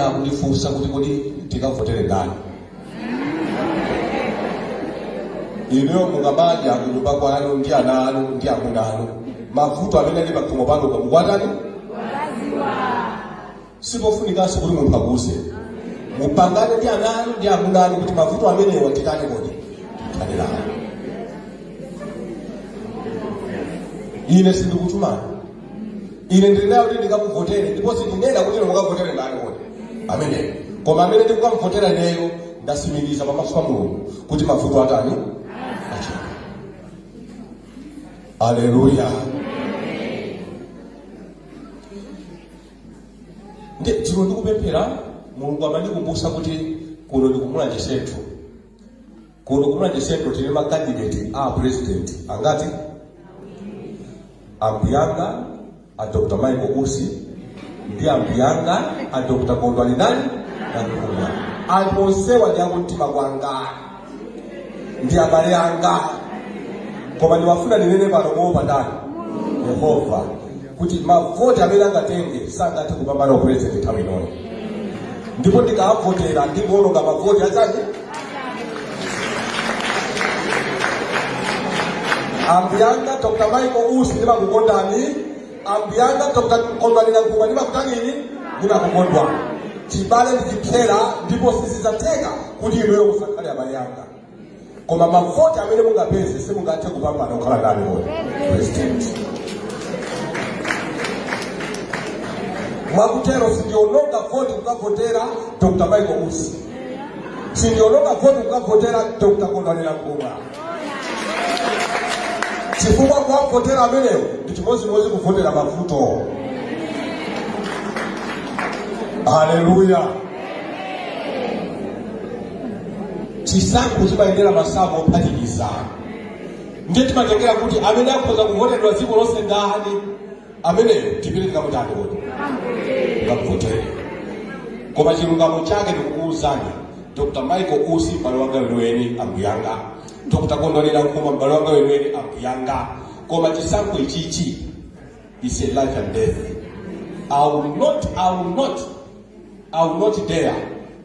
Akundifunsa kuti kodi tikavotere ndani? Inuyo mukamadya kunyumba kwanu ndi ana anu ndi amuna anu, mavuto amene ali pakhomo panu mukuwatani? Sipofunikanso kuti munthu akuuze. Mupangane ndi ana anu ndi amuna anu kuti mavuto amenewa titani kodi? Tithane nawo. Ine sindikutumani. Ine ndili nayo kuti ndikamuvotere, ndipo sindinena kuti inu mukavotere ndani kodi ameneyo, koma amene ndikukamvotera ineyo ndasimikiza pamaso pa Mulungu kuti mavuto atani? Achoka. Aleluya! Ndi dzulo ndikupemphera, Mulungu amandikumbutsa kuti kuno ndi ku Mulanje Central. Kuno ku Mulanje Central tili ma candidate a president angati? Ambuyanga a Dr. Michael Usi ndi ambuyanga a Dr. Kondwani nani Nankhumwa. Anthu onsewa ndi akumtima kwanga, ndi abale anga, koma ndimafuna ndinene pano moopa ndani? Yehova, kuti mavoti amene angatenge sangathe kupambana upresident nthawi inoyo, ndipo ndikawavotera ndikuononga mavoti achani? Ambuyanga Dr. Michael Usi, ndimakukondani. Ambuyanga Dr. Kondwani Nankhumwa, ndimakutanini? Ndimakukondani. Chibale ndi chipsera, ndipo sizidzatheka kuti inuyo musakhale abale anga, koma mavoti amene mungapeze simungathe kupambana kukhala ndani kodi? President. Mwakutero sindiononga voti kukavotera Dr. Michael Usi, sindiononga voti kukavotera Dr. Kondwani Nankhumwa, chifukwa kuwavotera amenewo ndi chimodzimodzi kuvotera mavuto. Haleluya! Chisankho chimayendera masamu ophatikiza, ndiye timatengera kuti amene akhoza kuvotedwa dziko lonse ndani, ameneyo tipite tikamutani kodi? Tikamvotere. Koma chilungamo chake ndikukuwuzani, Dr. Michael Usi m'bale wanga weniweni, ambuyanga, Dr. Kondwani Nankhumwa m'bale wanga weniweni, ambuyanga, koma chisankho ichichi is a life and death. I will not, I will not, I will not dare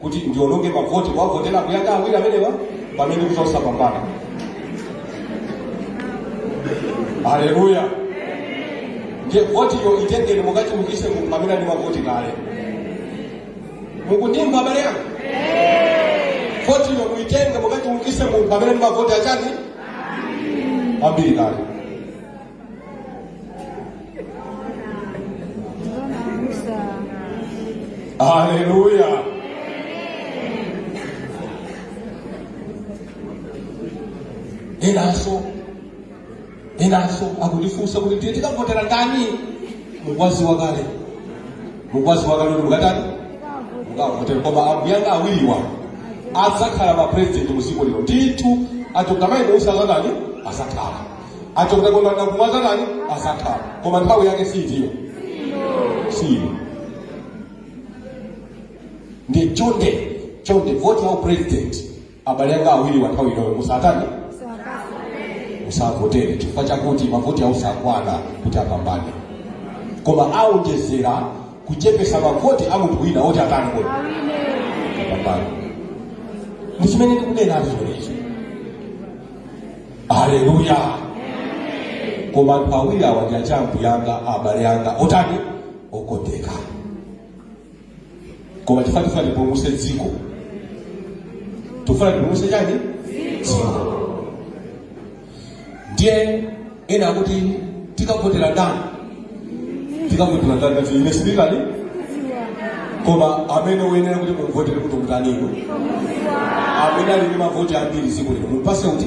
kuti ndiononge mavoti kuwavotera ambuyanga awiri amenewa pamene kuzosapambana. Haleluya! Ndiye votiyo itengeni mukachulukise munthu amene ali mavoti kale. Mukundimva, abale anga? Votiyo muitenge mukachulukise munthu amene ali mavoti achani? Ambiri kale. Haleluya! Enanso akundifunsa kuti ndiye tikavotera ndani? Mukwaziwa kale, mukwaziwa kale kuti mukatani, mukavotera. Koma ambuyanga awiriwa adzakhala ma president mu dziko lino ndithu. A Dr. Michael Usi azatani? Azakhala. A Dr. Kondwani Nankhumwa azatani? Azakhala. Koma nthawi yake si itiyo, siyo. Ndi chonde chonde, voti ya president, abale anga awiriwa, nthawi inoyo musatani? Musavotere, chifukwa chakuti mavoti awo sakwana kuti apambane, koma aonjezera kuchepesa mavoti a munthu wina oti atani kodi? Apambane. Ndi chimene ndikunena ati chimenecho. Haleluya! Koma anthu awiri awa ndi achambuyanga, abale anga otani? Okondeka. Koma chifukwa tifuna tipulumutse dziko, tifuna tipulumutse chani? Dziko. Ndiye ena akuti tikavotera ndani, tikavotera ndani? Ngati ine sindikali, koma amene uyenera kuti mumvotere kuti mutaniko, amene ali ndi mavoti ambiri dziko lino, mumpase kuti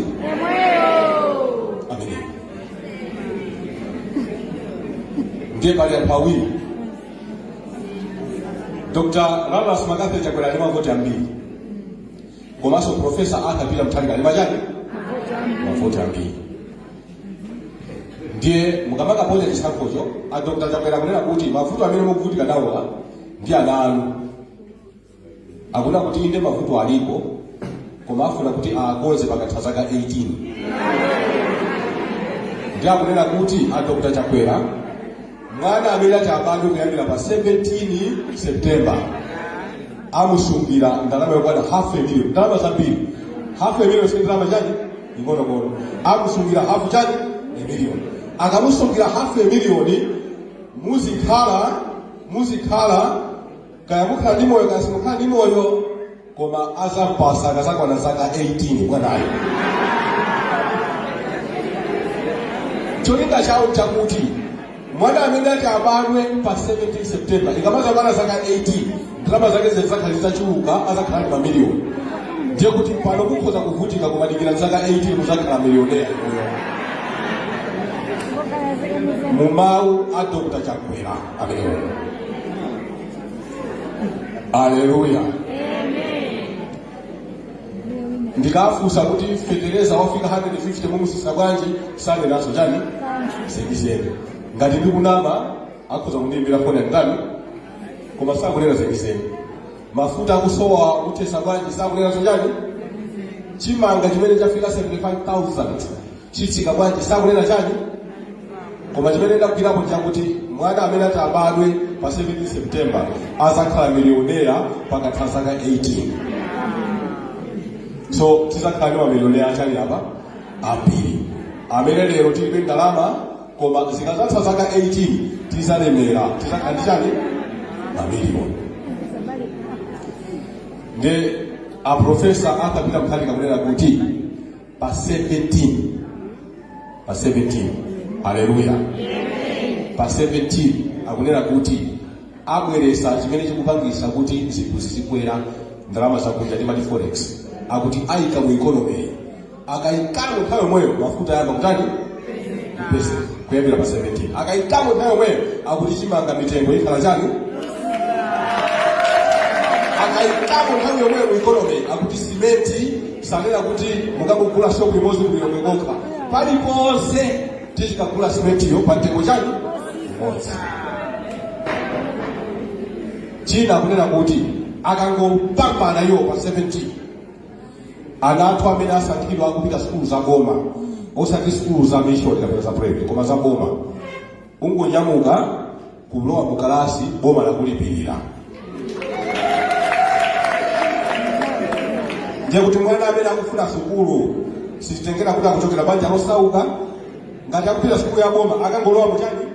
ameneyo. Ndiye pali anthu awiri. Dr. Lazarus McCarthy Chakwera ali mavoti ambiri, komanso Professor Arthur Peter Mutharika ali machani? Mavoti ambiri. Ndiye mukamakaponya chisankhocho, a Dr. Chakwera kunena kuti mavuto amene mukuvutika nawowa ndi ana anu, akunena kuti inde, mavuto alipo, koma afuna kuti akonze pakatha zaka 18. Ndi akunena kuti a Dr. Chakwera, mwana amene ati abadwe kuyambira pa 17 September. Amusungira ndalama yokwana half a million, ndalama zambiri. Half a million si ndalama chani ing'onong'ono. Amusungira half chani a million. Akamusungira half a million, muzikhala kaya mukhala ndi moyo kaya simukhala ndi moyo, koma azampasa akazakwana zaka 18 mwanayo. Cholinga chawo chakuti mwana amene ati abadwe pa 17 September, ikamazakwana zaka 18, ndalama zake zizakhala zitachuluka, azakhala ndi mamiliyoni. Ndiye kuti pano kukhoza kuvutika, kumadikira zaka 18 muzakhala milioneya inuyo. Mu mawu a Dr. Chakwera amenewo. Aleluya. Ndikafunsa kuti fetereza wafika 150 mumusisa bwanji, sanenaso chani zenizeni. Ngati ndikunama akhoza kundiyimbira foni ndani, koma sakunena zenizeni. Mafuta akusowa kuthesa bwanji, sakunenaso chani. Chimanga chimene chafika 75,000 chitsika bwanji, sakunena chani. Koma chimene ndakugwirapo chakuti mwana amene ati abadwe pa 17 September azakhala milioneya pakatha zaka 18. So tizakhala ndi mamilioneya achali apa ambiri amene lero tilibe ndalama, koma zikazatha zaka 18 tizalemera, tizakhala ndi chani mamiliyoni. Ndi aprofesa akapita Mutharika kunena kuti pa 17, pa 17, haleluya, pa 17 akunena kuti abweresa chimene chikupangisa kuti zinthu zizikwera, ndalama zakunja timati forex, akuti ayika mu economy. Akayikamo nthawi yomweyo, mafuta ayamba kutani kupezeka kuyambira pa 17. Akayikamo nthawi yomweyo, akuti chimanga mitengo ikhala chani. Akayikamo nthawi yomweyo mu economy, akuti simenti sanena kuti mukakugula shopu imodzi kulilongwe kokha, paliponse tizikagula simentiyo pa mtengo chani umodzi. China akunena kuti akangopambana iwo pa 17, ana athu amene asankhidwa akupita sukulu za boma, osati sukulu za mission kapena za private, koma za boma, ungonyamuka kulowa mu kalasi, boma lakulipirira. Ndiye kuti mwana amene akufuna sukulu, sizitengera kuti akuchokera banja losauka, ngati akupita sukulu ya boma akangolowa muchani.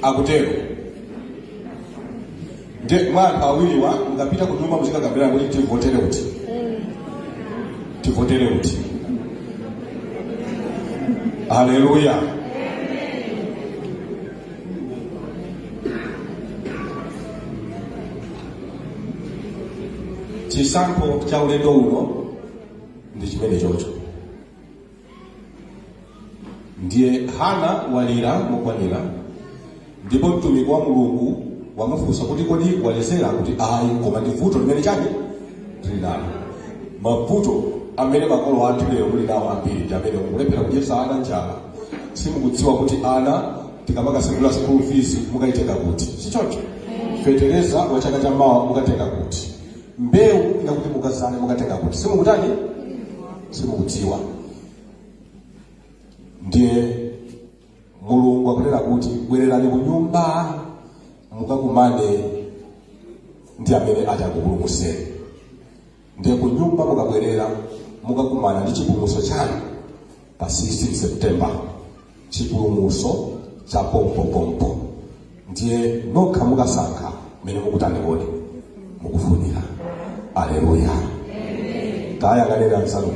Akutero. Ndiye mwa anthu awiriwa, mukapita ku nyumba muzikakambirana kuti tivotere kuti, tivotere kuti. Haleluya. Chisankho cha ulendo uno ndi chimene chocho. Ndiye Hana walira mokwanira, ndipo mtumiki wa Mulungu wamufunsa kuti kodi walezera, kuti ayi, koma ndi vuto limene chani tili nalo. Mavuto amene makolo athu lero muli nawo ambiri ndi amene mukulephera kudyetsa ana, njala, simukudziwa kuti ana tikamakasegula school fees mukayitenga kuti, sichoncho? Fetereza wa chaka cha mawa mukatenga kuti? Mbewu inakuti mukazale mukatenga kuti? Simukutani, simukudziwa. Ndiye Mulungu akunena kuti bwererani ku nyumba mukakumane ndi amene ati akupulumuseni. Ndiye ku nyumba mukabwerera mukakumana ndi chipulumutso chanu pa 16 September, chipulumutso cha pompopompo. Ndiye nokha mukasankha mmene mukutani kodi mukufunira. Aleluya. Tayang'aneni anzanu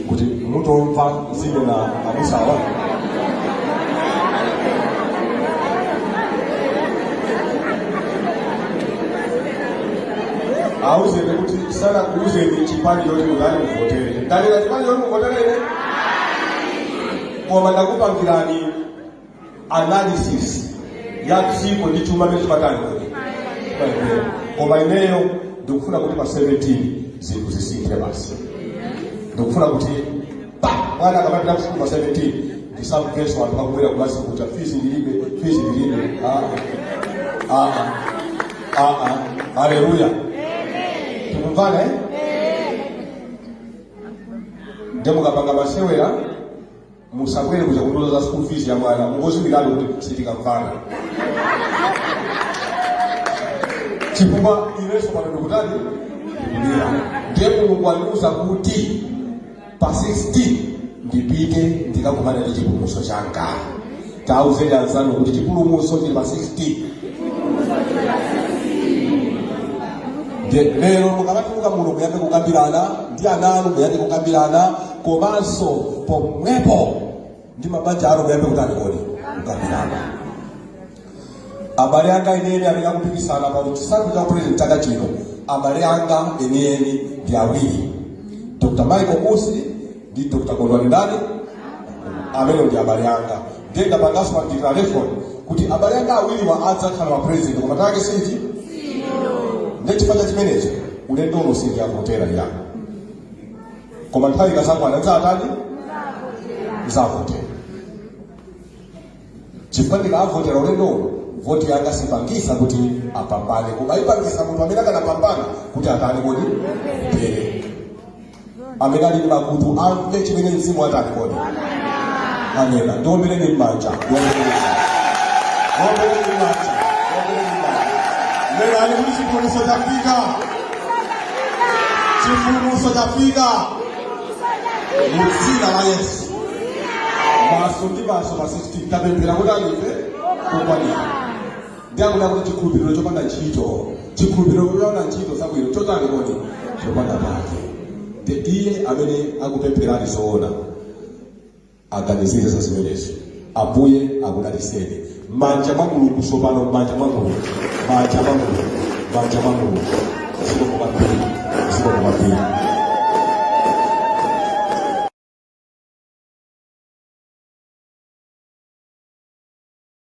kuti mutomva zinena abusawa. Auzeni kuti sanakuuzeni chipani choti mukali muvotere. Ndanena chipani choti muvotere ine, koma ndakupangirani analysis ya dziko ndi chuma mene chimatani kodi. Koma ineyo ndikufuna kuti pa 17 zinthu zisinthe basi. Ndikufuna kuti pa mwana akamapita kusukulu pa 17, ndisamvenso anthu akubwera kulasi kuti fees ndilibe, fees ndilibe. Ah, ah, ah, ah. Haleluya. Tikumvana, eh? Ndiye mukapanga masewera. Musabwere kuja kundiuza za school fees ya mwana, mungoziwiratu kuti sitikamvana, chifukwa inenso pano ndikutani, ndikulira. Ndiye Mulungu andiuza kuti pa 16 ndipite ndikakumane ndi chipulumutso changa. Tauzeni anzanu kuti chipulumutso chili pa 16. Ndiye lero mukamatuluka muno muyambe kukambirana ndi ana anu, muyambe kukambirana komanso pomwepo ndi mabanja anu, muyambe kutani kodi? Kukambirana. Abale anga enieni amene akupikisana pa chisankho cha president chaka chino, abale anga enieni ndi awiri, Dr Michael Usi ndi Dr Kondwani ndani, amene ndi abale anga. Ndiye ndapanganso ma declaration kuti abale anga awiriwa adzakhala ma president, koma take siti. Ndiye chifukwa cha chimenecho ulendo uno sindiyavotera ya, koma nthawi ikazakwana ndzatani? Nzavotera, chifukwa ndikavotera ulendo uno, voti yanga sipangisa kuti apambane, koma ipangisa munthu amene akanapambana kuti atani kodi? Tere. Amene ali ndi makutu amve chimene Mzimu atani kodi? Anena. Ndiombereni m'manja, ndiombereni ndiombereni m'manja, ndiombereni m'manja. Nenani kuti chipulumutso chafika, chipulumutso chafika mu dzina la Yesu. Maso ndi maso pa 16. Tapemphera kuti alife kokwanira. Ndi akuti chikhulupiriro chopanda ntchito, chikhulupiriro chopanda ntchito zabwino chotani kodi? Chopanda pake. Ndi iye amene akupempherani zoona aganizire za zimenezo. Ambuye akudalitseni. Manja mwa Mulungu tsopano, manja mwa Mulungu, manja mwa Mulungu, manja mwa Mulungu. Zikomo kwambiri, zikomo kwambiri.